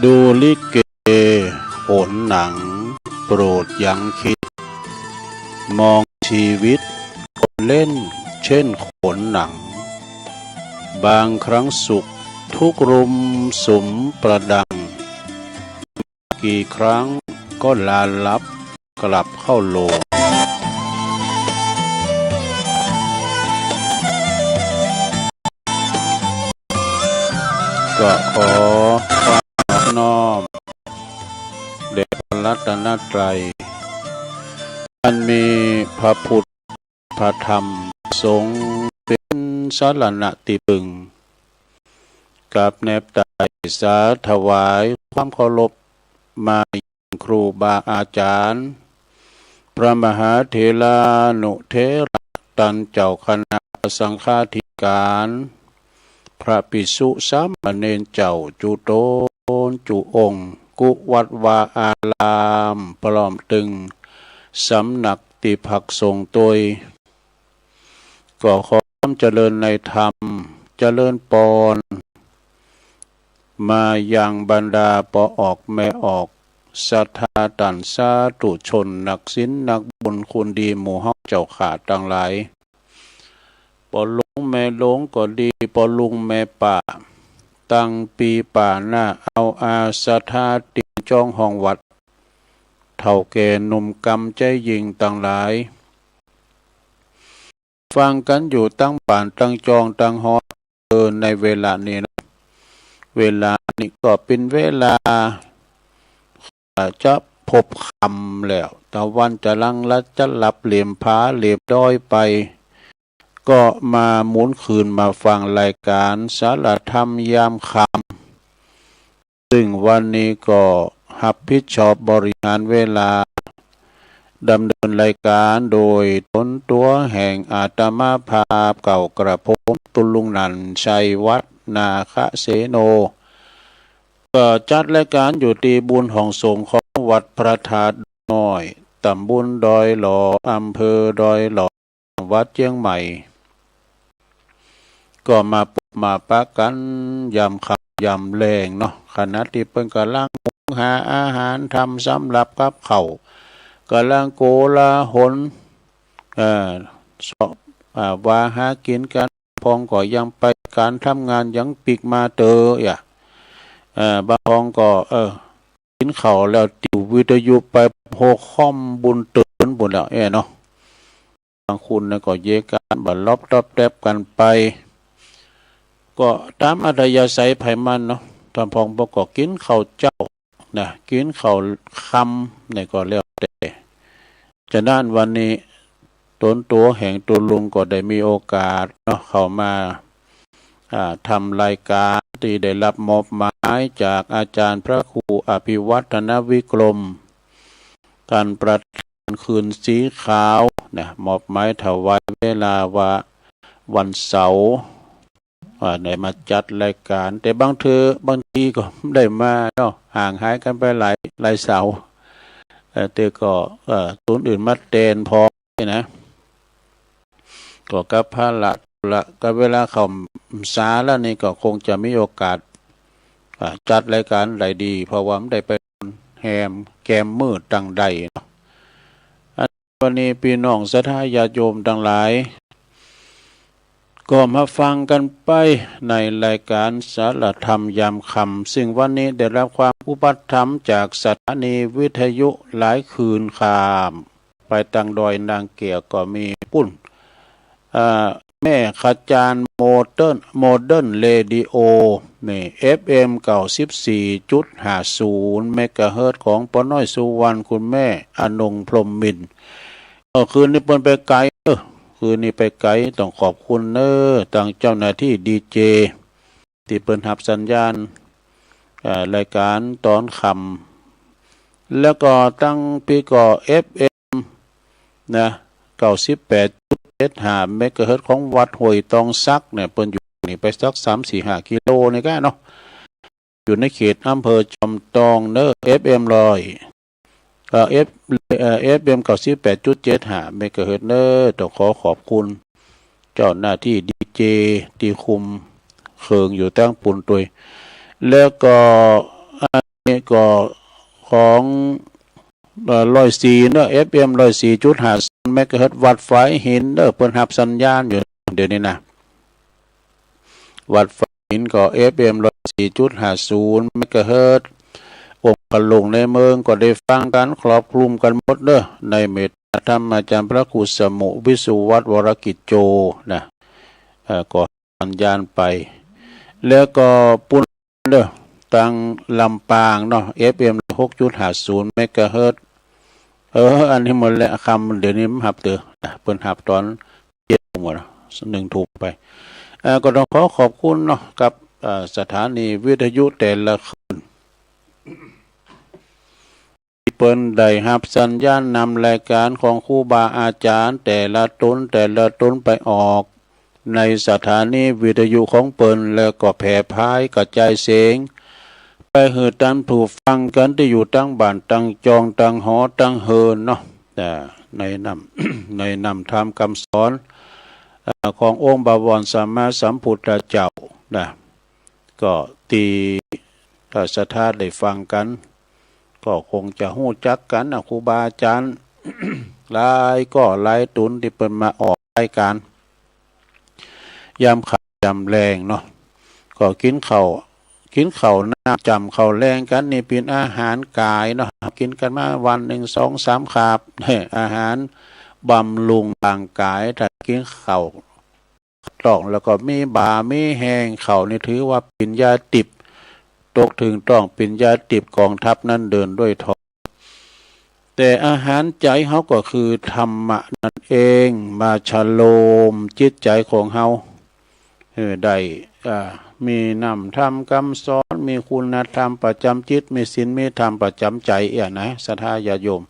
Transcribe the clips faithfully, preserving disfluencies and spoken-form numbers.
Dårlige holdning, brått gjenkitt, mange sivitt og len kjent holdning. บางครั้งสุขทุกข์รุมสุมประดัง กี่ครั้งก็ลาลับกลับเข้าโลง ก็ขอความนอบน้อมแด่พระรัตนตรัย อันมีพระพุทธ พระธรรมสงฆ์เป็นสรณะที่พึ่ง กับแนบไตร่สาถวายความเคารพมายังครูบาอาจารย์ พระมหาเถรานุเถระตันเจ้าคณะพระสังฆาธิการ พระภิกษุสามเณรเจ้าจุโตนจุองค์ กุวัดวาอาราม พร้อมตึงสำนัก ที่พักสงฆ์ตวย ก็ขอความเจริญในธรรม เจริญปอน มายังบรรดาป้อออกแม่ออก ศรัทธาต้านสาธุชน นักศีลนักบุญ คุณดีหมู่เฮาเจ้าข้าตังหลาย ป้อหลวงแม่หลวงก็ดี ป้อลุงแม่ป้า ตังปีป้าหน้า เอาอาศรัทธาติ่งจ้องห้องวัด เฒ่าแก่หนุ่มกำใจยิ่งตังหลาย ฟังกั๋นอยู่ตังบ้านตังจองตังฮอด เออ ในเวลานี้นะ เวลานี้ก็เป๋นเวลา จะพบค่ำแล้ว ตะวันจะลังละจะลับเหลี่ยมผาเหลี่ยมดอยไป ก็มาหมุนคืนมาฟังรายการสารธรรมยามค่ำ ซึ่งวันนี้ก็รับผิดชอบบริหารเวลา ดำเนินรายการโดยตนตั๋วแห่งอาตมาภาพเก่ากระผม ตุลุงนันท์ ชัยวัฒน์ นาคเสโน ก็จัดรายการอยู่ตี้บุญห้องสงฆ์ของวัดพระธาตุน้อย ตำบลดอยหล่อ อำเภอดอยหล่อ จังหวัดเจียงใหม่ ก็มาปบมาปะกั๋นยามค่ำยามแลงเนาะ ขณะตี้เปิ้นก่ำลังหุงหาอาหารทำสำหรับกับข้าว ก่ำลังโกลาหล เอ่อ เซาะ อ่า ว่าหากิ๋นกั๋น พองก็ยังไปก๋านทำงานยังปิ๊กมาเต๋อ อย่า เอ่อ บางพองก็ เออ กิ๋นข้าวแล้วติววิทยุไปโฮคอมบุญเตินบุญแล้ว เอ้ยเนาะ บางคนน่ะก็เยะกั๋นบ่าล็อปต็อปแต็บกั๋นไป ก็ต๋ามอัธยาศัยไผมันเนาะ ต๋ามพองปอก็กิ๋นข้าวเจ๊านะ กิ๋นข้าวค่ำนี่ก็แล้วแต่ ฉะนั้นวันนี้ตนตั๋วแห่งตุลุงก็ได้มีโอกาสเนาะ เข้ามา อ่า ทำรายการตี้ได้รับมอบหมายจากอาจารย์พระครูอภิวัฒนวิกรม การประทานคืนสีขาวนะ มอบหมายถวายเวลาว่าวันเสาร์ อ่า ได้มาจัดรายการ แต่บางเทื่อ บางทีก็ได้มาเนาะ ห่างหายกั๋นไปหลาย หลายเสาร์ เอ่อ แต่ก็ เอ่อ คนอื่นมาแตนพอนะ ก็กับภาระละ ก็เวลาเข้าพรรษาแล้วนี่ก็คงจะมีโอกาส อ่า จัดรายการได้ดี เพราะว่ามันได้ไปแฮมแกมมื้อตังใดเนาะ อันวันนี้ปี้น้องศรัทธาญาติโยมตังหลาย ก็มาฟังกั๋นไปในรายการสารธรรมยามค่ำ ซึ่งวันนี้ได้รับความอุปัฏฐมภ์จากสถานีวิทยุหลายคืนข้าม ไปตังดอยนางแก้วก็มีปุ้น อ่า แม่ขจารย์โมเดิร์น โมเดิร์นเรดิโอ นี่ เอฟเอ็ม เก้าสิบสี่จุดห้าศูนย์ เมกะเฮิรตซ์ ของป้อน้อยสุวรรณ คุณแม่อนงพรหมมินทร์ เออ คืนนี้เปิ้นไปไก๋ เออ คืนนี้ไปไก๋ ต้องขอบคุณเน้อ ตังเจ้าหน้าตี้ดีเจ ตี้เปิ้นฮับสัญญาณ เอ่อ รายการต๋อนค่ำ แล้วก็ตังปี้ก็ เอฟเอ็ม นะ เก้าสิบแปดจุดเจ็ดห้า เมกะเฮิรตซ์ ของวัดห้วยตองสักเนี่ย เปิ้นอยู่นี่ไปสักสามสี่ห้ากิโลนี่ก็เนาะ อยู่ในเขตอำเภอจอมตองเน้อ เอฟเอ็ม ร้อย เอ่อ เอฟ เอ่อ เอฟเอ็ม เก้าสิบแปดจุดเจ็ดห้า เมกะเฮิรตซ์ เน้อ ต้องขอขอบคุณเจ้าหน้าตี้ดีเจตี้คุมเคิงอยู่ตังปุ้นตวย แล้วก็อันนี้ก็ของ เอ่อ ร้อยสี่เน้อ เอฟเอ็ม ร้อยสี่จุดห้า เมกะเฮิรตซ์ วัดฝายหินเน้อ เปิ้นฮับสัญญาณอยู่เดี๋ยวนี้นะ วัดฝายหินก็ เอฟเอ็ม ร้อยสี่จุดห้าศูนย์ เมกะเฮิรตซ์ อ้อมขลุงในเมืองก็ได้ฟังกันครอบคลุมกันหมดเด้อ ในเมตตาธรรมอาจารย์พระครูสมุวิสุวัฒน์วรกิจโจนะ เอ่อ ก็สัญญาณไป แล้วก็ปุ้นเด้อ ตังลำปางเนาะ เอฟเอ็ม หกจุดห้าศูนย์ เมกะเฮิรตซ์ เออ อันนี้หมดแล้ว คำเดี๋ยวนี้มันหับเตอนะ เปิ้นหับตอนเจ็ดโมงหมดนะ หนึ่งทุ่มไป เอ่อ ก็ต้องขอขอบคุณเนาะ กับ เอ่อ สถานีวิทยุแต่ละคืน ที่เปิ้นได้หับสัญญาณนำรายการของครูบาอาจารย์แต่ละตนแต่ละตนไปออก ในสถานีวิทยุของเปิ้น แล้วก็แผ่พายกระจายเสียง ไปหื้อตันผู้ฟังกันตี้อยู่ตังบ้านตังจองตังหอตังเฮือนเนาะ อ่า ในนำ ในนำธรรมคำสอน อ่า ขององค์บวรสัมมาสัมพุทธเจ้านะ ก็ตี้ เอ่อ ศรัทธาได้ฟังกัน ก็คงจะฮู้จักกันนะ ครูบาอาจารย์ หลายก็หลายตนตี้เปิ้นมาออกรายการ ยามค่ำยามแลงเนาะ ก็กินข้าว กินข้าวน้ำจ้ำข้าวแลงกัน นี่เปิ้นอาหารกายเนาะ กินกันมาวันหนึ่งสองสามคาบ อาหารบำรุงร่างกาย ถ้ากินข้าว ต้อง แล้วก็มีบ่ามีแฮง ข้าวนี่ถือว่าเป๋นยาทิพย์ ตกถึงต้องเป๋นยาทิพย์ กองทัพนั้นเดินด้วยท้อง แต่อาหารใจเฮาก็คือธรรมะนั่นเอง มาชโลมจิตใจของเฮา เออ ได้ อ่า มีนำธรรมคำสอน มีคุณธรรมประจำจิต มีศีลมีธรรมประจำใจ เอี้ยนะ ศรัทธาญาติโยม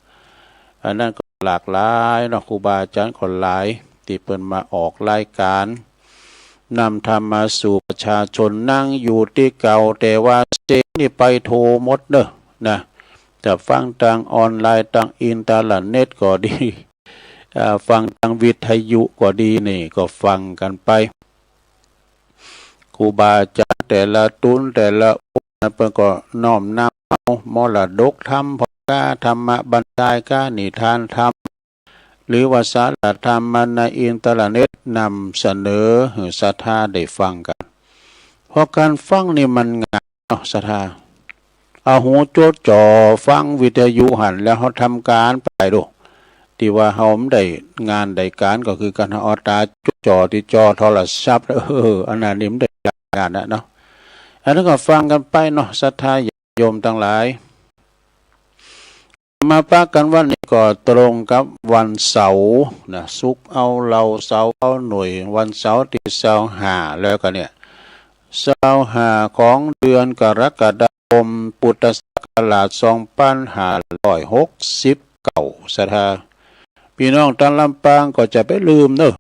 อันนั้นก็หลากหลายเนาะ ครูบาอาจารย์ก็หลาย ตี้เปิ้นมาออกรายการ นำธรรมมาสู่ประชาชน นั่งอยู่ตี้เก่า แต่ว่าเสียงนี่ไปทั่วหมดเนอะนะ จะฟังทางออนไลน์ ทางอินเทอร์เน็ตก็ดี อ่า ฟังทางวิทยุก็ดี นี่ก็ฟังกันไป ครูบาอาจารย์แต่ละตนแต่ละองค์นะ เปิ้นก็น้อมนำเอามรดกธรรม พอดคาสต์ ธรรมะบรรยาย กานิทานธรรม หรือว่าสาระธรรมมาในอินเทอร์เน็ต นำเสนอหื้อศรัทธาได้ฟังกัน เพราะการฟังนี่มันง่ายเนาะ ศรัทธา เอาหูจดจ่อฟังวิทยุหั้น แล้วเฮาทำการไปดู ตี้ว่าเฮาบ่ได้งานได้การ ก็คือการเอาตาจดจ่อตี้จอโทรศัพท์ เออ อันนั้นนี่บ่ได้งานนะเนาะ อันนั้นก็ฟังกันไปเนาะ ศรัทธาญาติโยมทั้งหลาย มาปะกันวันนี้ก็ตรงกับวันเสาร์นะ ศุกร์เอาเหล้า เสาร์เอาหน่วย วันเสาร์ตี้ซาวห้า แล้วก็เนี่ย ซาวห้า ของเดือนกรกฎาคม พุทธศักราช สองพันห้าร้อยหกสิบเก้า ศรัทธา พี่น้องตางลำปางก็จะไปลืมเนอะ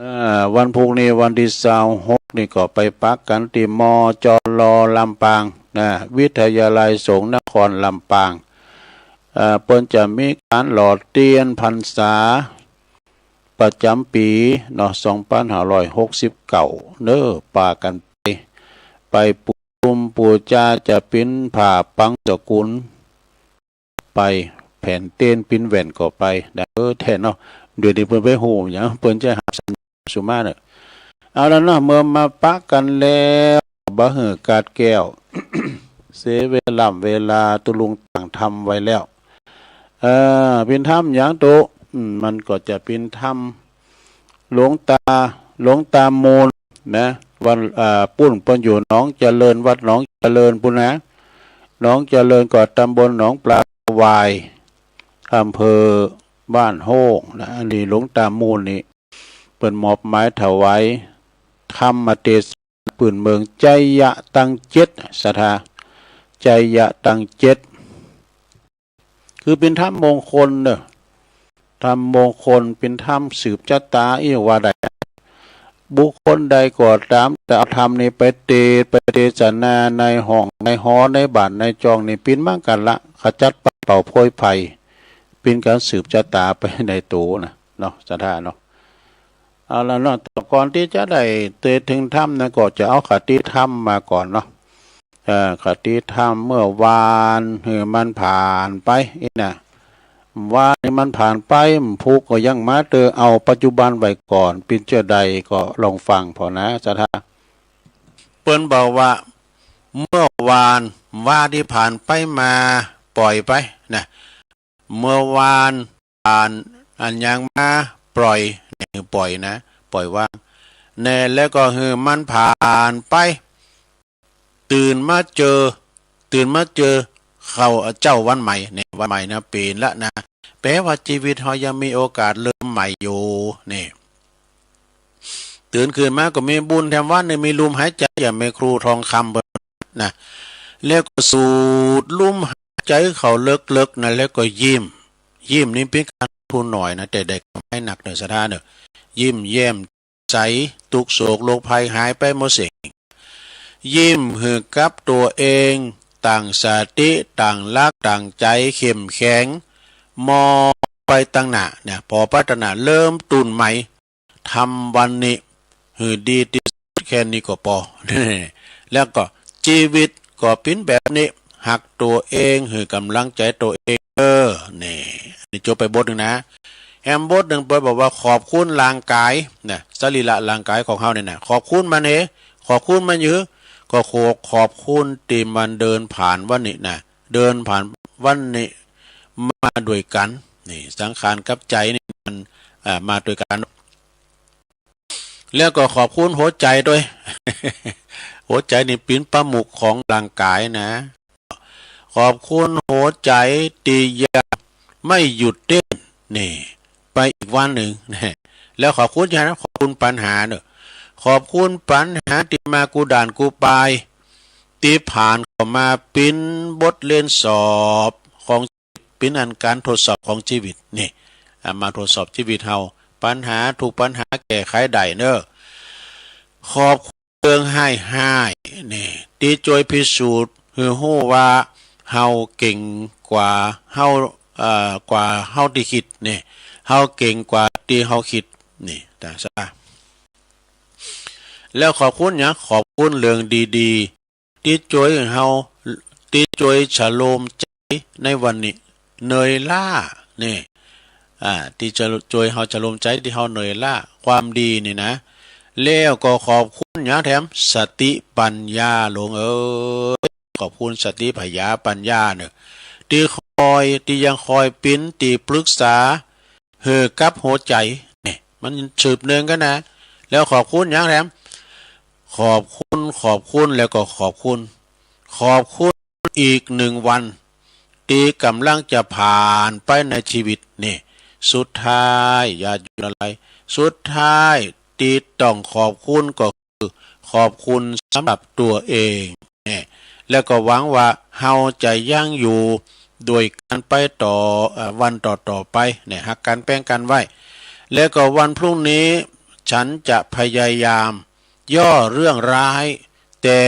อ่า วันพุธนี้วันตี้ซาวหกนี่ก็ไปปะกันตี้ มจล ลำปางนะ วิทยาลัยสงฆ์นครลำปาง อ่า เปิ้นจะมีการหล่อเตียนพรรษาประจำปี๋เนาะ สองพันห้าร้อยหกสิบเก้า เนอะ ปากันไป ไปปูชมปู๋จา จะปิ๊นผ้าปังสกุล ไปแผนเตียนปิ๊นแหวนก็ไปนะ เออ แท้เนาะ เดี๋ยวนี้เปิ้นไปฮู้หยัง เปิ้นจะหับสัญญาณสุมาเนอะ เอาละเนาะ เมื่อมาปะกันแล้ว บ่หื้อขาดแคลน เสียเวลา เวลาตุ๊ลุงตั้งธรรมไว้แล้ว เอ่อ ปิ๊นธรรมหยังตุ๊ อืม มันก็จะปิ๊นธรรม หลวงตา หลวงตามูลนะ วัน อ่า ปุ้นเปิ้นอยู่หนองเจริญ วัดหนองเจริญปุ้นนะ หนองเจริญก็ตำบลหนองปลาหวาย อำเภอบ้านโฮ่งนะ อันนี้หลวงตามูลนี่ เปิ้นมอบหมายถวายธรรมเตสนาปื้นเมือง ชัยยะตังเจ็ด ศรัทธา ชัยยะตังเจ็ด คือเป็นธรรมมงคลเนอะ ธรรมมงคล เป็นธรรมสืบชะตา อีกว่าได้ บุคคลใดก็ตาม จะเอาธรรมนี้ไปเตสน์ ไปเตสนาในห้อง ในหอ ในบ้าน ในจองนี่ เป็นมังคละ ขจัดปัดเป่าโพยภัย เป็นการสืบชะตาไปในตัวนะ เนาะ ศรัทธาเนาะ เอาละเนาะ แต่ก่อนที่จะได้เตสน์ถึงธรรมนะ ก็จะเอาคติธรรมมาก่อนเนาะ เอ่อ คติธรรมเมื่อวาน หื้อมันผ่านไป อีกนะ ว่านี่มันผ่านไป ผูกก็ยังมาเตอ เอาปัจจุบันไว้ก่อน เป็นเจ้าใดก็ลองฟังพอนะ ศรัทธา เปิ้นบอกว่า เมื่อวาน ว่าที่ผ่านไปมา ปล่อยไปนะ เมื่อวาน ผ่าน อันยังมา ปล่อย นี่คือปล่อยนะ ปล่อยวาง แน่ แล้วก็คือมันผ่านไป ตื่นมาเจอ ตื่นมาเจอ เขาเจ้าวันใหม่ เนี่ย วันใหม่นะ เปลี่ยนละนะ แปลว่าชีวิตเฮายังมีโอกาสเริ่มใหม่อยู่ นี่ ตื่นขึ้นมาก็มีบุญแถมวันหนึ่ง มีลมหายใจ อย่างแม่ครูทองคำเปิ้นนะ แล้วก็สูดลมหายใจเข้าลึกๆนะ แล้วก็ยิ้ม ยิ้มนี่เป็นการลงทุนหน่อยนะ แต่ได้กำไรหนักเนอะ ศรัทธาเนอะ ยิ้มแย้ม ใส ทุกข์โศกโรคภัยหายไปหมดสิ้น ยิ้มหื้อกับตัวเอง ตั้งสติ ตั้งหลัก ตั้งใจเข้มแข็ง มองไปตังหน้า เนี่ย พอพัฒนาเริ่มต้นใหม่ ทำวันนี้หื้อดีที่สุด แค่นี้ก็พอ แล้วก็ชีวิตก็เป็นแบบนี้ ฮักตัวเอง หื้อกำลังใจตัวเอง เออ นี่ นี่จบไปบทหนึ่งนะ แฮมบทหนึ่งเปิ้นบอกว่าขอบคุณร่างกายนะ สรีระร่างกายของเฮาเนี่ยนะ ขอบคุณมันเฮ ขอบคุณมันอยู่ ก็ขอ ขอบคุณที่มันเดินผ่านวันนี้นะ เดินผ่านวันนี้มาด้วยกัน นี่ สังขารกับใจนี่มัน อ่า มาด้วยกัน แล้วก็ขอบคุณหัวใจด้วย หัวใจนี่เป็นประมุขของร่างกายนะ ขอบคุณหัวใจที่ยังไม่หยุดเต้น นี่ ไปอีกวันหนึ่ง แล้วขอบคุณยังไงนะ ขอบคุณปัญหาเนอะ ขอบคุณปัญหาที่มากู้ด่านกู้ปาย ที่ผ่านเข้ามาเป็นบทเรียนสอบของชีวิต เป็นอันการทดสอบของชีวิต นี่ เอามาทดสอบชีวิตเฮา ปัญหา ทุกปัญหาแก้ไขได้เนอะ ขอบคุณเรื่องไห้ๆ นี่ ที่ช่วยพิสูจน์หื้อฮู้ว่าเฮาเก่งกว่าเฮา เอ่อ กว่าเฮาที่คิด นี่ เฮาเก่งกว่าที่เฮาคิด นี่ ตาซะ แล้วขอบคุณหยัง ขอบคุณเรื่องดีๆ ที่ช่วยเฮา ที่ช่วยชะโลมใจในวันนี้ เหนื่อยล้า นี่ อ่า ที่จะช่วยเฮาชะโลมใจที่เฮาเหนื่อยล้า ความดีนี่นะ แล้วก็ขอบคุณหยังแถม สติปัญญา หลวงเอ๋ย ขอบคุณสติปัญญา ปัญญาเนอะ ที่คอย ที่ยังคอยเป็นที่ปรึกษาหื้อกับหัวใจ นี่ มันสืบเนื่องกันนะ แล้วขอบคุณหยังแถม ขอบคุณ ขอบคุณ แล้วก็ขอบคุณ ขอบคุณอีกหนึ่งวัน ที่กำลังจะผ่านไปในชีวิต นี่ สุดท้าย ญาติโยมทั้งหลาย สุดท้ายที่ต้องขอบคุณก็คือ ขอบคุณสำหรับตัวเอง นี่ แล้วก็หวังว่าเฮาจะยังอยู่ด้วยกันไปต่อ เอ่อ วันต่อๆ ไป นี่ ฮักกันแป้งกันไว้ แล้วก็วันพรุ่งนี้ ฉันจะพยายามย่อเรื่องร้าย แต่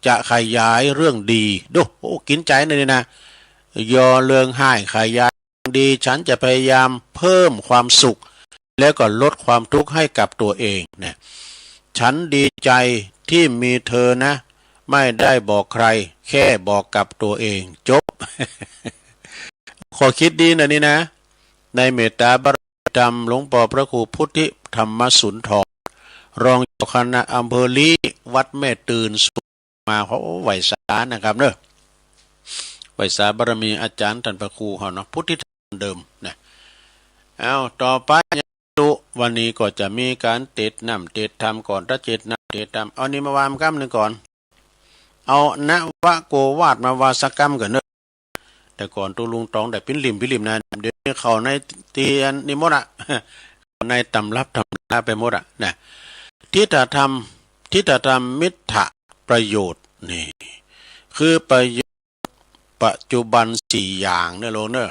จะขยายเรื่องดี ดู โอ้ กินใจนะนี่นะ ย่อเรื่องไห้ ขยายเรื่องดี ฉันจะพยายามเพิ่มความสุข แล้วก็ลดความทุกข์ให้กับตัวเองนะ ฉันดีใจที่มีเธอนะ ไม่ได้บอกใคร แค่บอกกับตัวเอง จบ ข้อคิดดีนะนี่นะ ในเมตตาบารมีธรรม หลวงปอพระครูพุทธิธรรมสุนทร รองเจ้าคณะอำเภอลี้ วัดแม่ตื่น สุมา เขาไหว้สานะครับเนอะ ไหว้สาบารมีอาจารย์ท่านพระครูเขาเนาะ พุทธิธรรมเดิมนะ เอา ต่อไป วันนี้ก็จะมีการเตสน์น้ำเตสน์ธรรมก่อน ถ้าเตสน์น้ำเตสน์ธรรม เอานี่มาวางกำหนึ่งก่อน เอานวโกวาทมาวาสักกำก่อนเนอะ แต่ก่อนตุ๊ลุงตองได้ปิ้นลิ่มปิ้นลิ่มนะ เดี๋ยวนี้เข้าในเตียนนี่หมดอะ เข้าในตำรับตำราไปหมดอะนะ ทิฏฐธรรม ทิฏฐธรรมมิจฉาประโยชน์ นี่ คือประโยชน์ปัจจุบันสี่อย่างเนอะ หลวงเนอะ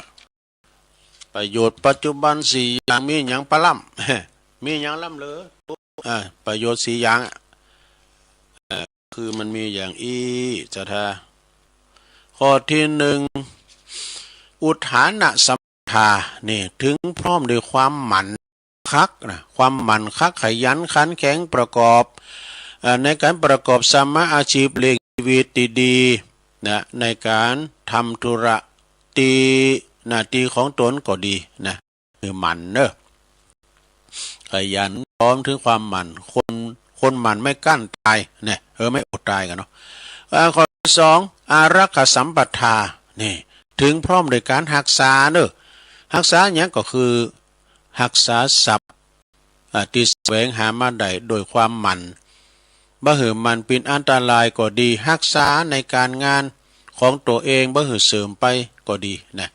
ประโยชน์ปัจจุบันสี่อย่าง มีหยังปะล่ำ มีหยังล่ำเหรอ อ่า ประโยชน์สี่อย่างอะ เอ่อ คือมันมีอย่างอี้ ศรัทธา ข้อที่หนึ่ง อุทธานะสัมปทา นี่ ถึงพร้อมด้วยความหมั่นคักนะ ความหมั่นคัก ขยันขันแข็ง ประกอบ เอ่อ ในการประกอบสมมาอาชีพ เลี้ยงชีวิตดีๆ นะ ในการทำธุระที่ หน้าที่ของตนก็ดีนะ คือหมั่นเนอะ ขยัน พร้อมถึงความหมั่น คน คนหมั่นไม่กลั้นตายเนี่ย เออ ไม่อดตายกันเนาะ อ่า ข้อที่สอง อารักขาสัมปทา นี่ ถึงพร้อมโดยการฮักษาเนอะ ฮักษาอย่างก็คือ ฮักษาทรัพย์ อ่า ที่แสวงหามาได้โดยความหมั่น บ่หื้อมันเป็นอันตรายก็ดี ฮักษาในการงานของตัวเอง บ่หื้อเสื่อมไปก็ดีนะ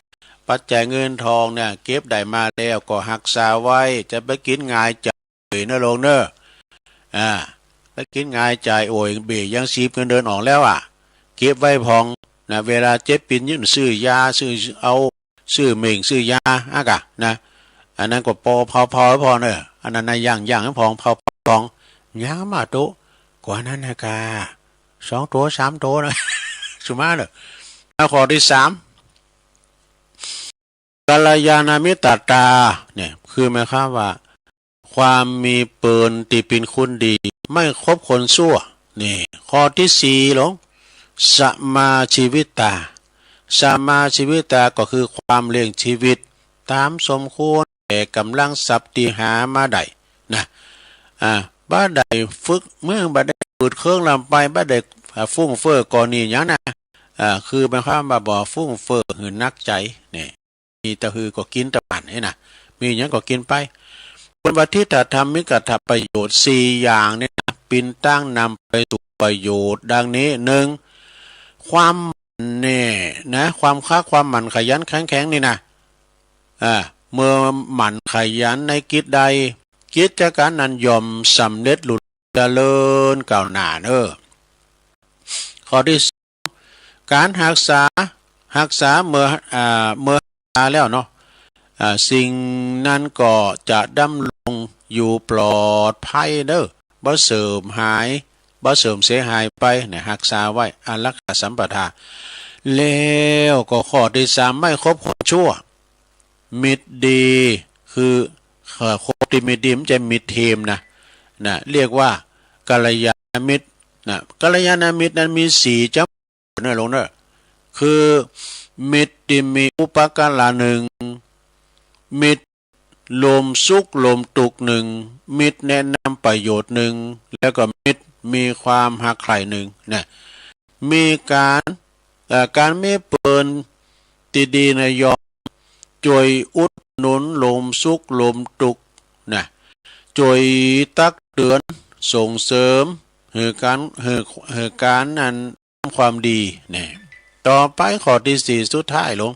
ปัจจัยเงินทองเนี่ย เก็บได้มาแล้วก็ฮักษาไว้ จะไปกินง่ายจ่ายเบยนะลูกเนอะ อ่า ไปกินง่ายจ่ายโอยเบยยังสิบเงินเดือนออกแล้วอ่ะ เก็บไว้พองนะ เวลาเจ็บเป็นยื่นซื้อยา ซื้อเอา ซื้อเม่ง ซื้อยา อ่ะกะนะ อันนั้นก็ปอ พอ พอ พอเนอะ อันนั้นนะ ย่าง ย่างให้พอง พอ พอง ย่างมาโตะ กว่านั้นนะกะ สองโต สามโตนะ สุมาเนอะ แล้วข้อที่สาม กัลยาณมิตรตา เนี่ย คือหมายความว่า ความมีเปินที่เป็นคนดี ไม่คบคนชั่ว นี่ ข้อที่สี่ลง สมาชีวิตา สมาชีวิตาก็คือความเลี้ยงชีวิต ตามสมควรแก่กำลังทรัพย์ที่หามาได้นะ อ่า บ่ได้ฝึกเมือง บ่ได้ปืดเครื่องลำไป บ่ได้ อ่า ฟุ่มเฟือยก่อนนี่อย่างนะ อ่า คือหมายความว่าบ่ฟุ่มเฟือยหื้อหนักใจ นี่ มีตะหือก็กินตะหมันนี่นะ มีอย่างก็กินไป บนวัตถิธรรมมิกถประโยชน์สี่อย่างเนี่ยนะ เป็นต้นนำไปสู่ประโยชน์ดังนี้ หนึ่ง ความหมั่นเนี่ยนะ ความคัก ความหมั่นขยันขันแข็งนี่นะ อ่า เมื่อหมั่นขยันในกิจใด กิจการนั้นย่อมสำเร็จลุล่วงเจริญก้าวหน้าเนอะ ข้อที่สอง การฮักษา ฮักษาเมื่อ อ่า เมื่อฮักษาแล้วเนาะ อ่า สิ่งนั้นก็จะดำรงอยู่ปลอดภัยเด้อ บ่เสื่อมหาย บ่เสื่อมเสียหายไปเนี่ย ฮักษาไว้ อารักขาสัมปทา แล้วก็ข้อที่สาม ไม่คบคนชั่ว มิตรดี คือ เอ่อ คบที่มิตรดี มันจะมิตรทีมนะ นะ เรียกว่ากัลยาณมิตรนะ กัลยาณมิตรนั้นมีสี่จำพวกเนอะลูกเนอะ คือ มิตรที่มีอุปการะหนึ่ง มิตรร่วมสุขร่วมทุกข์หนึ่ง มิตรแนะนำประโยชน์หนึ่ง แล้วก็มิตรมีความฮักใคร่หนึ่งนะ มีการ เอ่อ การมีเปินที่ดีนะย่อมช่วยอุดหนุนร่วมสุขร่วมทุกข์นะ ช่วยตักเตือนส่งเสริมหื้อการ หื้อ หื้อการนั้นทำความดีเนี่ย ต่อไปข้อที่สี่สุดท้ายลง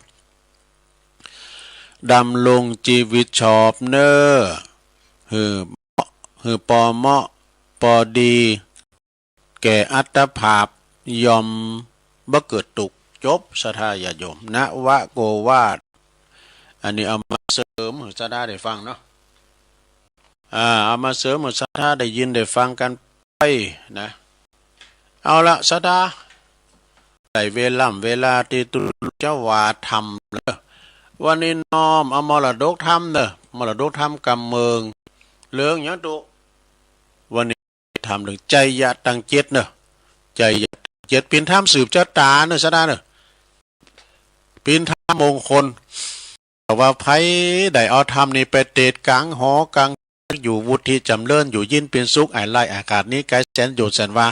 ดำรงชีวิตชอบเนอ หื้อ หื้อปอเหมาะปอดี แก่อัตภาพย่อมบ่เกิดทุกข์ จบ ศรัทธาญาติโยม นวโกวาท อันนี้เอามาเสริมหื้อศรัทธาได้ฟังเนาะ อ่า เอามาเสริมหื้อศรัทธาได้ยินได้ฟังกันไปนะ เอาละศรัทธา ได้เวลา เวลาที่ตุ๊จะว่าธรรมเนอะ วันนี้น้อมเอามรดกธรรมเนอะ มรดกธรรมกำเมือง เรื่องหยังตุ๊ วันนี้ ธรรมเรื่องไจยะตังเจ็ดเนอะ ไจยะตังเจ็ด เป็นธรรมสืบชะตาเนอะศรัทธาเนอะ เป็นธรรมมงคล แต่ว่าใผได้เอาธรรมนี้ไปเตศน์กลางหอกลาง อยู่วุฒิจำเริญ อยู่เย็นเป็นสุข อ้ายไร้อาฆาตหนีไกลแสนโยชน์แสนวา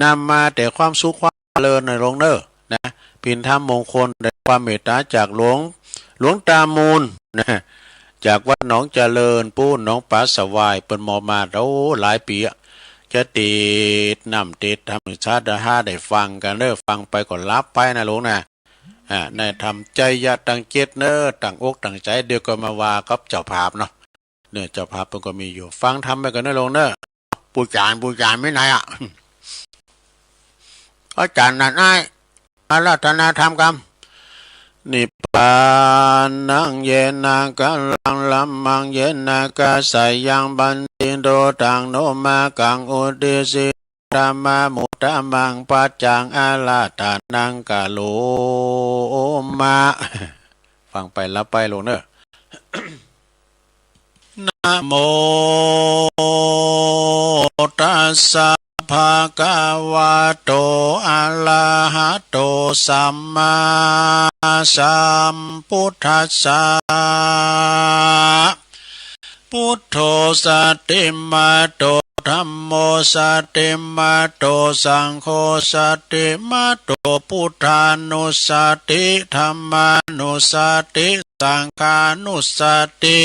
นำมาแต่ความสุขความเจริญนะลูกเนอะนะ เป็นธรรมมงคลได้ความเมตตาจากหลวง หลวงตามูลนะ จากวัดหนองเจริญปูน หนองปลาสวาย เปิ้นมอบมา โอ้ หลายปีอะ จะเตศน์นำเตศน์ธรรมหื้อศรัทธาได้ฟังกันเนอะ ฟังไปก็หลับไปนะลูกนะ อ่า ในธรรมไจยะตังเจ็ดเนอะ ตั้งอกตั้งใจ เดี๋ยวก็มาว่ากับเจ้าภาพเนาะ เนี่ย เจ้าภาพเปิ้นก็มีอยู่ ฟังธรรมไปก่อนเนอะลูกเนอะ ปู่จ๋ารย์ ปู่จ๋ารย์มีไหนอะ อาจารย์นั่นอ้าย อาราธนาธรรมกำ Nibbānaṃ yena kālaṃ dhammaṃ yena kāsayaṃ bhantito taṃ no mā kaṃ udisitāma muttamaṃ paccaṃ ārādhanaṃ karoma. ฟังไปหลับไปลูกเนอะ Namo tassa bhagavato arahato sammāsambuddhassa. Buddho satimato, dhammo satimato, saṅgho satimato, buddhānussati, dhammānussati, saṅghānussati.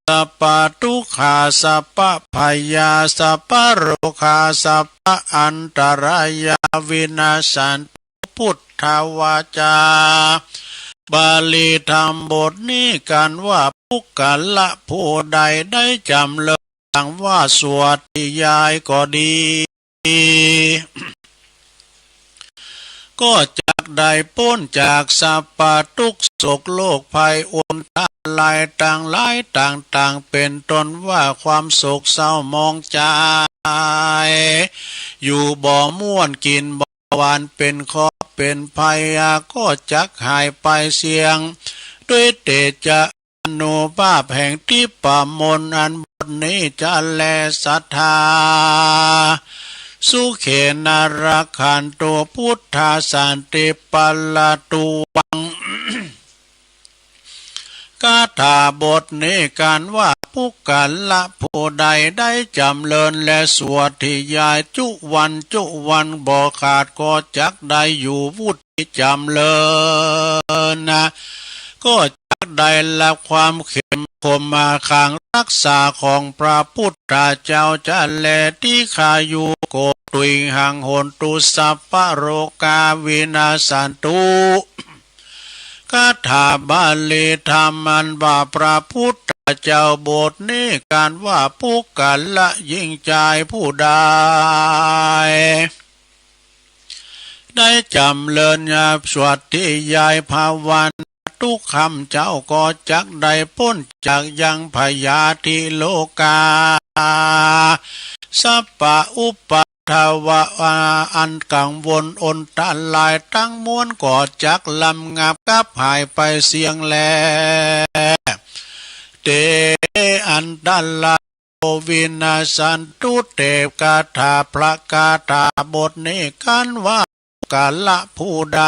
Sabbadukkhā sabbabhayā sabbarogā sabbaantarāyā vinassantu buddhavācā. บาลีธรรมบทนี้กันว่า ปุคคละผู้ใดได้จำเริญดังว่าสวดธยายก็ดี ก็จักได้ป๊นจากสัพพะทุกข์โศกโรคภัยอันตรายทั้งหลายต่างๆ เป็นต้นว่าความโศกเศร้าหมองใจ อยู่บ่ม่วนกินบ่หวานเป็นเคราะห์เป็นภัยก็จักหายไปเสี้ยง ด้วยเตชะ อานุภาพแห่งทิพย์มนต์อันบทนี้จะแล สัทธา สุเขนะ รักขันตุ พุทธา สันติ ปัลลตุ วัง คาถาบทนี้กันว่า ปุคคละผู้ใดได้จำเริญและสวดธยายจุวันจุวันบ่ขาดก็จักได้อยู่วุฒ ที่จำเริญนะ ก็จักได้รับความเข้มข้นมาขังรักษาของพระพุทธเจ้าจะแล ทีฆายุโก ตุยหัง โหนตุ สัพพะโรคา วินัสสันตุ คาถาบาลีธรรมอันว่าพระพุทธเจ้าบทนี้กันว่า ปุคคละหญิงชายผู้ใด ได้จำเริญสวดธยายภาวนาทุกค่ำเจ้าก็จักได้ป๊นจากยังพยาธิโรคา สัพพะอุปัทวะอันกังวลอันตรายทั้งมวลก็จักระงับกลับหายไปเสี้ยงแล เต อันตราย โย วินัสสันตุ เต คาถา พระคาถาบทนี้กันว่า ปุคคละผู้ใด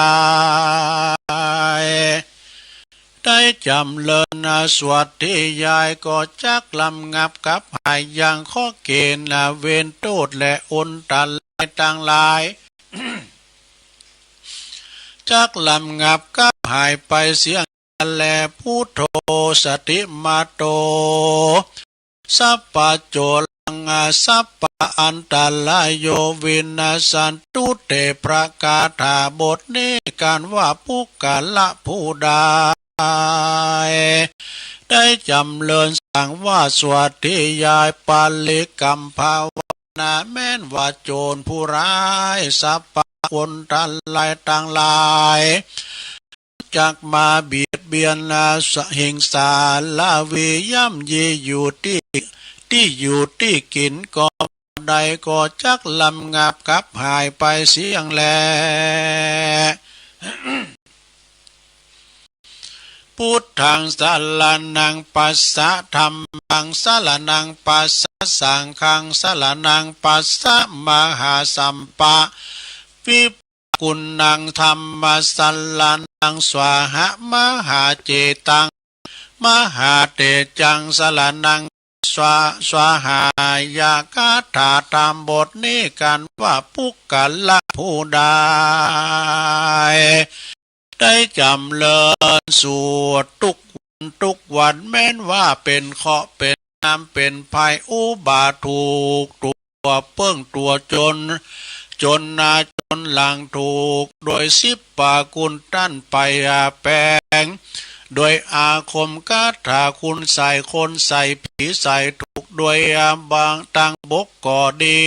ได้จำเริญสวดธยายก็จักระงับกลับหายยังเคราะห์เกณฑ์เวรโทษและอันตรายทั้งหลาย จักระงับกลับหายไปเสี้ยงแล พุทโธ สติมาโต สัพพะโจรัง สัพพะอันตรายโย วินัสสันตุ เต พระคาถาบทนี้กันว่า ปุคคละผู้ใด ได้จำเริญสังวาสสวดธยายปริกรรมภาวนา แม้นว่าโจรผู้ร้ายสัพพะอันตรายทั้งหลาย จักมาเบียดเบียนสหิงสาราวีย่ำยีอยู่ที่ ที่อยู่ที่กินก็ใดก็จักระงับกลับหายไปเสี้ยงแล พุทธังสรณังคัจฉา ธัมมังสรณังคัจฉา สังฆังสรณังคัจฉา มหาสัพพะวิ กุณัง ธัมมะสรณัง สวาหะ มหาเจตัง มหาเตจัง สรณัง สวา สวาหายะ คาถาธรรมบทนี้กันว่า ปุคคละผู้ใด ได้จำเริญสวดทุกวันทุกวัน แม้นว่าเป็นเคราะห์เป็นน้ำเป็นภัยอุบาทถูกตัวเปิ้งตัวจน จนหน้าจนหลังถูกโดยสิบประกุณตันไปอาแปง โดยอาคมคาถาคุณใส่คนใส่ผีใส่ถูกโดยอาบางตังบกก็ดี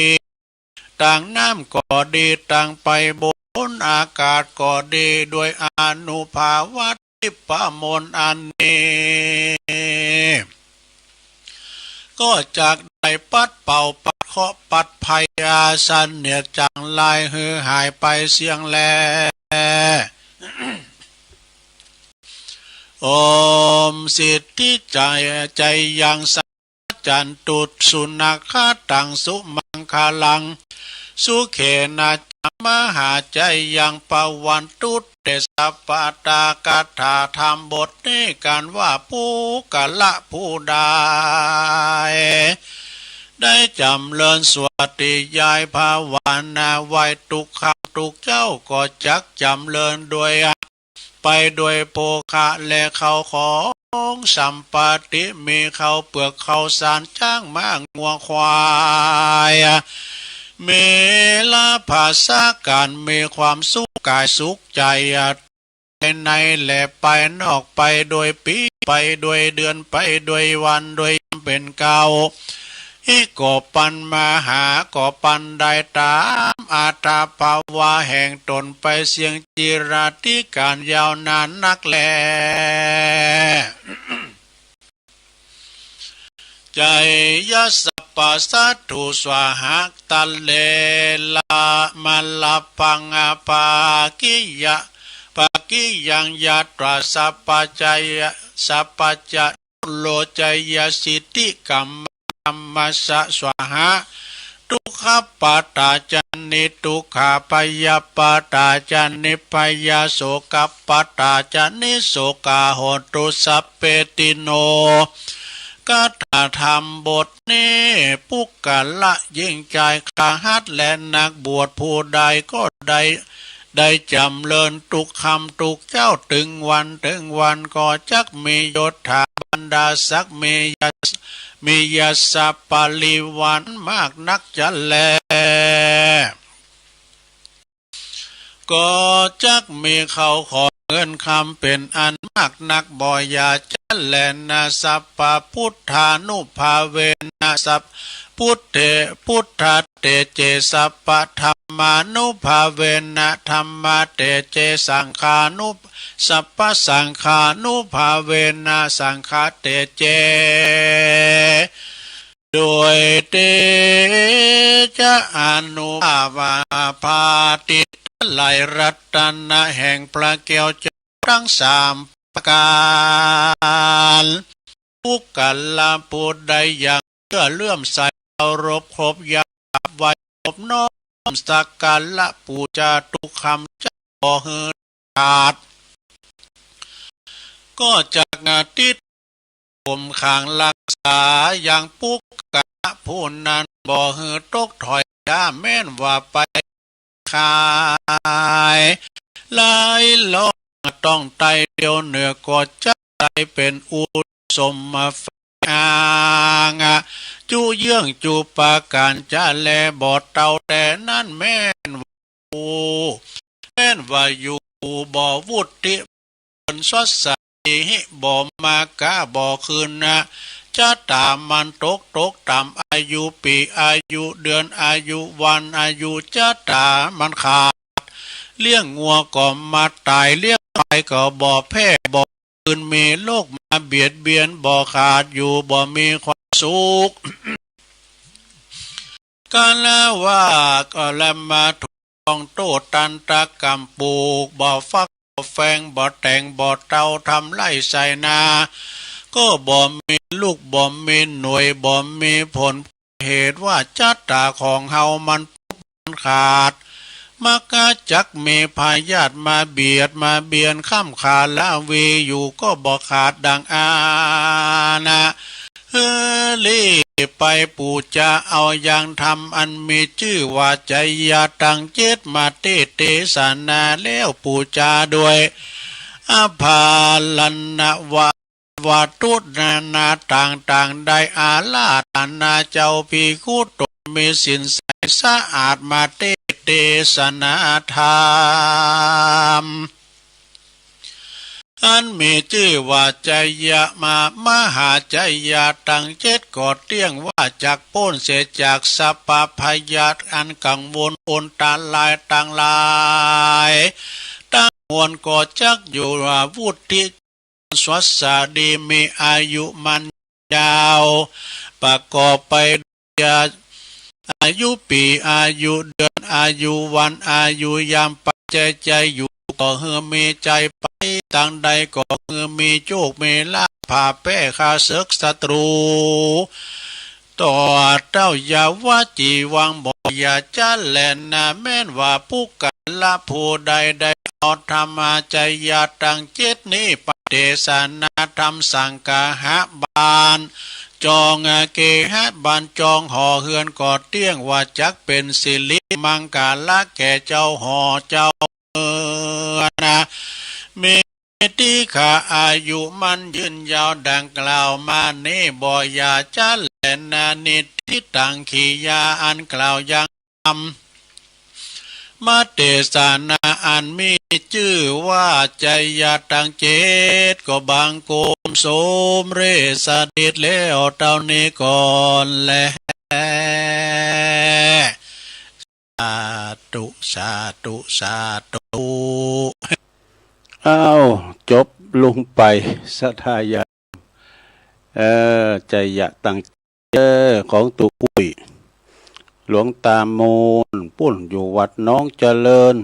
ตังน้ำก็ดี ตังไปบนอากาศก็ดี โดยอานุภาพทิพมนต์อันนี้ ก็จักได้ปัดเป่าปัดเคราะห์ปัดภัยอาเสนียดจังไรหือหายไปเสี้ยงแล โอม สิทธิจายัง สัพพะ จันตุสุนัขขะตังสุมังคลัง สุเขนะจังมหาจายังปะวันตุเตสัพพะตาคาถาธรรมบทนี้กันว่าปุคคละผู้ใด ได้จำเริญสวดติยายภาวนาไหว้ทุกค่ำทุกเจ๊าก็จักจำเริญด้วย ไปด้วยโภคะและข้าวของสัมปติ มีข้าวเปลือกข้าวสาร ช้างม้างัวควาย มีลาภาสการ มีความสุขกายสุขใจ ภายในและภายนอก ไปด้วยปี ไปด้วยเดือน ไปด้วยวัน ด้วยยามเป็นเก้า ฮิโกปันมหา ก็ปันได้ตามอัตภาวะแห่งตนไปเสี้ยงจิราธิการยาวนานนักแล จายะสัพพะสัตถุสวาหะ ตะเลละมะละปังอาปากิยะ ปากิยังยะตราสัพพะจายะ สัพพะจะ โลจยสิทธิกัมมัสสะสวาหะ ทุกขปตาจานิทุกขา พยาปตาจานิพยา โสกปตาจานิโสกา โหตุสัพเพติโน คาถาธรรมบทนี้ ปุคคละหญิงชายคฤหัสถ์และนักบวชผู้ใดก็ได้ ได้จำเริญทุกค่ำทุกเจ๊า ถึงวันถึงวันก็จักมียศถาบรรดาศักดิ์ มียศ มียศปริวารมากนักจะแล ก็จักมีข้าวของเงินคำเป็นอันมากนักบ่อย่าจะแลนา สัพพะพุทธานุภาเวนะ สัพพะพุทเท พุทธาเตเจ สัพพะธรรมานุภาเวนะ ธรรมาเตเจ สังฆานุ สัพพะสังฆานุภาเวนะ สังฆาเตเจ ด้วยเตจะอานุภาพา พาติไตรรัตนะแห่งพระแก้วเจ้าทั้งสามประการ ปุคคละผู้ใดยังเชื่อเลื่อมใสเคารพครบยาบไหว้นอบน้อมสักการะปูจาทุกค่ำเจ๊าบ่หื้อขาด ก็จักติด ข่มขังรักษายังปุคคละผู้นั้นบ่หื้อตกถอยจ้า แม้นว่าไปขาย หลายร้อนต้องไตเดียวเนื้อก็จะได้เป็นอุดมสมมาฝางจุเยื่องจุปาการจะแลบ่เต้าแต่นั้น แม้นว่าอยู่ แม้นว่าอยู่บ่วุฒิ สดใส หิบ่มากาบ่คืนนะ จะตามันตกตกต่ำ อายุปีอายุเดือนอายุวัน อายุจะตามันขาด เลี้ยงงัวก็มาตาย เลี้ยงควายก็บ่แพร่บ่คืน มีโรคมาเบียดเบียนบ่ขาด อยู่บ่มีความสุข กาละว่าก็ละมาถูกต้องโต้ตันตกรรมปลูกบ่ฟักบ่แฟงบ่แต่งบ่เต้าทำไร่ไถนา ก็บ่มีลูกบ่มีหน่วยบ่มีผล เหตุว่าจะตาของเฮามันปุ๊บมันขาด มักจะจักมีพยาธิมาเบียดมาเบียนค้ำขาละวีอยู่ก็บ่ขาดดังอานะ เฮอรีบไปปูจาเอายังธรรมอันมีจื้อว่าจายะตังเจ็ดมาเตเตสนาแล้วปูจาด้วย อภาลนวะ วัตถุนานาต่างๆ ได้อาราธนาเจ้าภิกขุตนมีศีลใสสะอาดมาเตเตสนาธรรม อันมีจื้อว่าจายะมา มหาจายะตังเจ็ดก็เตี้ยงว่าจักป๊นเสียจากสัพพะพยาธิอันกังวลอันตรายตังหลายตังมวลก็จักอยู่ว่าวุฒิ สวัสดีมีอายุมันยาว ประกอบไปด้วยอายุปีอายุเดือนอายุวันอายุยามปัจจัยใจอยู่ก็หื้อมีใจไปตางใดก็หื้อมีโชคมีลาภผ่าแพ้ข้าศึกศัตรู ต่อเต้าอย่าว่าจีวังบ่อย่าจะแลนนะ แม้นว่าปุคคละผู้ใดได้เอาธรรมะจยะตังเจ็ดนี้ไปเตสนาธรรมสังคหะบาล จองเกหะบาล จองหอเฮือนก็เตี้ยง ว่าจักเป็นสิริมังคละแก่เจ้าหอเจ้าเมืองนะ มีติขาอายุมั่นยืนยาวดังกล่าวมานี้บ่อย่าจะแลนนะ นิทธิตัง กิริยาอันกล่าวยังธรรมเตสนาอันมีจื้อว่าจยะตังเจ็ด ก็บังคมสมเร็จสถิตแล้วเต้านี้ก่อนแล สาธุ สาธุ สาธุ อ้าว จบลงไป ศรัทธาญาติโยม เออ จยะตังเจอ ของตุ๊กปุ้ย หลวงตามูล ปุ้นอยู่วัดหนองเจริญ